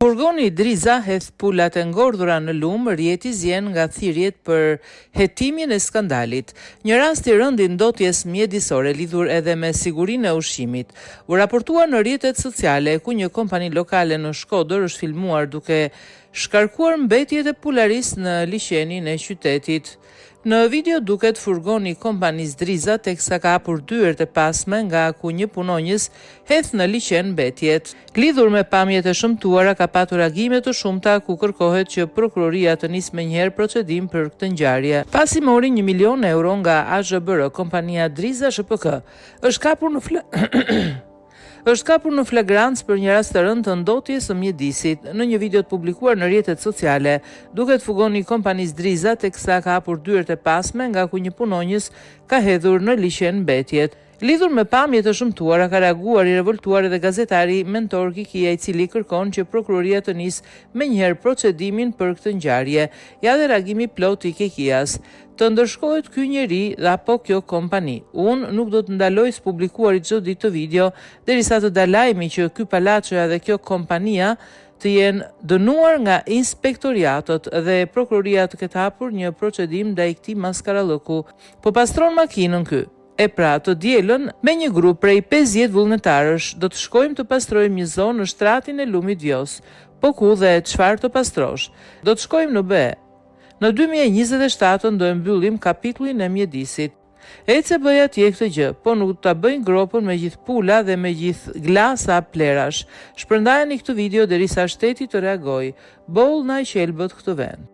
Furgoni Driza hedh pulat e ngordhura në lumë, rrjeti zien nga thirrjet për hetimin e skandalit. Një rast i rëndë i ndotjes mjedisore lidhur edhe me sigurinë e ushqimit, u raportua në rrjetet sociale ku një kompani lokale në Shkodër është filmuar duke shkarkuar mbetjet e pularisë në liqenin e qytetit. Në video duket furgoni i kompanisë Driza teksa ka hapur dyert e pasme nga ku një punonjës hedh në liqen mbetjet. Lidhur me pamjet e shëmtuara ka patur reagime të shumta ku kërkohet që prokuroria të nisë menjëherë procedim për këtë ngjarje. Pasi mori një milionë euro nga AZHBR, kompania Driza SHPK është kapur në Është kapur në flagrancë për një rast të rëndë të ndotjes së mjedisit. Në një video të publikuar në rrjetet sociale, duket furgoni i kompanisë Driza teksa ka hapur dyert e pasme nga ku një punonjës ka hedhur në liqen mbetjet. Lidhur me pamjet e shëmtuara ka reaguar i revoltuar edhe gazetari Mentor Kikia i cili kërkon që prokuroria të nisë menjëherë procedimin për këtë ngjarje. Ja dhe reagimi i plotë i Kikias. Të ndëshkohet ky njeri dhe apo kjo kompani. Unë nuk do të ndaloj së publikuari çdo ditë të video derisa të dalë lajmi që ky palaçoja dhe kjo kompania të jenë dënuar nga inspektoriatët dhe prokuroria të ketë hapur një procedim ndaj këtij maskarallëku. Po pastron makinën ky. E pra, të dielën, me një grup prej 50 vullnetarësh, do të shkojmë të pastrojmë një zonë në shtratin e lumit Vjosë. Po ku dhe çfarë të pastrosh? Do të shkojmë në BE. Në 2027 do e mbyllim kapitullin e mjedisit. Ec e bëj atje këtë gjë, po nuk do ta bëjnë gropën me gjithë pula dhe me gjithë glasa plehrash. Shpërndajeni këtë video derisa shteti të reagojë. Boll na e qelbët këtë vend.